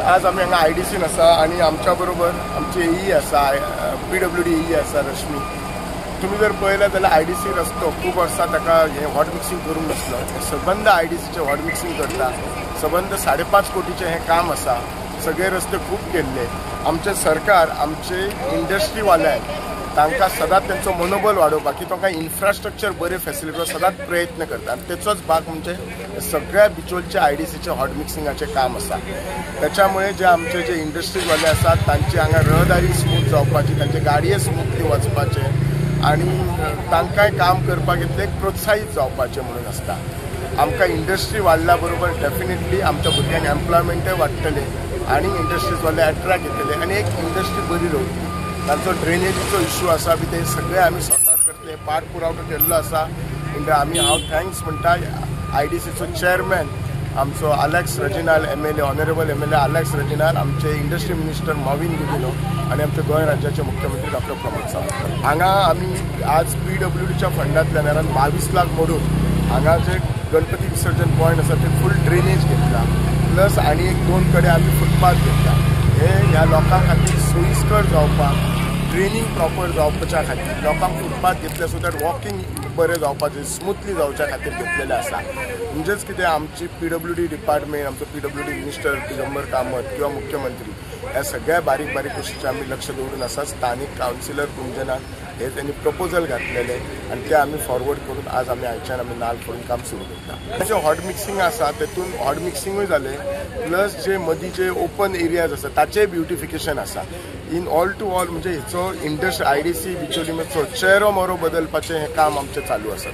आज आमी हांगा आयडीसीन आसा आनी आमच्या बरोबर आमचे एई आसा, पीडब्ल्यूडी एई आसा रश्मी. तुमी जर पळयलें जाल्यार आयडीसी रस्तो खूब वर्सां ताका हें हॉट मिक्सिंग करूंक नासलो. सबंद आयडीसीचें हॉट मिक्सिंग करता. सबंद 5.5 कोटीचें हें काम आसा. सगळे रस्ते खूब केल्ले. आमचें सरकार आमचे इंडस्ट्रीवाल्यांक तांकां सदांच तेंचो मनोबल वाडोवपाक की तांकां इन्फ्रास्ट्रक्चर बरें फेसिलिटी सदांच प्रयत्न करता. आनी तेचोच भाग म्हणजे सगळ्या बिचोलच्या आयडीसीचें हॉट मिक्सिंगाचें काम आसा. त्याच्यामुळे जे आमचे जे इंडस्ट्रीजवाले आसात तांची हांगा रहदारी स्मूथ जावपाची, तांचे गाडये स्मूथली वचपाचे आनी तांकांय काम करपाक इतलें प्रोत्साहीत जावपाचें म्हणून आसता. आमकां इंडस्ट्री वाडल्या बरोबर डेफिनेटली आमच्या भुरग्यांक एम्प्लॉयमेंटय वाडटलें आनी इंडस्ट्रीजवाले एट्रॅक्ट येतले आनी एक इंडस्ट्री बरी रावतली. तांचो ड्रेनेजीचो इश्यू आसा बी ते सगळे आमी सॉर्ट आवट करतले. पाठ पुरवठो केल्लो आसा. आमी हांव thanks म्हणटा आयडीसीचो चेअरमॅन आमचो Alex Reginald MLA, honourable MLA Alex Reginald, आमचे इंडस्ट्री मिनिस्टर मॉविन गुदिन्हो आनी आमचे गोंय राज्याचे मुख्यमंत्री डॉक्टर प्रमोद सावंत. हांगा आमी आज पीडब्ल्यूडीच्या फंडांतल्यान अरावंड 22 लाख मोडून हांगा जे गणपती विसर्जन पॉयंट आसा ते फूल ड्रेनेज घेतला, प्लस आनी एक 2 कडेन आमी फुटपाथ घेतला. हे ह्या लोकां खातीर सोयीस्कर जावपाक, ड्रेनींग प्रॉपर जावपाच्या खातीर लोकांक फुटपाथ घेतले सो that walking बरें जावपाचें, स्मूथली जावच्या खातीर घेतलेलें आसा. म्हणजेच कितें आमची पीडब्ल्यूडी डिपार्टमेंट, आमचो पीडब्ल्यूडी मिनिस्टर दिगंबर कामत किंवा मुख्यमंत्री ह्या सगळ्या बारीक बारीक गोश्टीचेर आमी लक्ष दवरून आसा. स्थानीक कावन्सिलर कुंजनाक हे त्यांनी प्रपोजल घातलेले आनी ते आमी फॉरवर्ड करून आज आमी हांगच्यान आमी नाल फोडून काम सुरू करता. जे हॉट मिक्सिंग आसा तेतून हॉट मिक्सिंगूय जालें, प्लस जे मदीं जे ओपन एरियाज आसा ताचें ब्युटिफिकेशन आसा. इन ऑल टू ऑल म्हणजे हेचो इंडस्ट्री आयडीसी बिचोलीचो चेहरो मोरो बदलपाचें हें काम आमचें चालू आसा.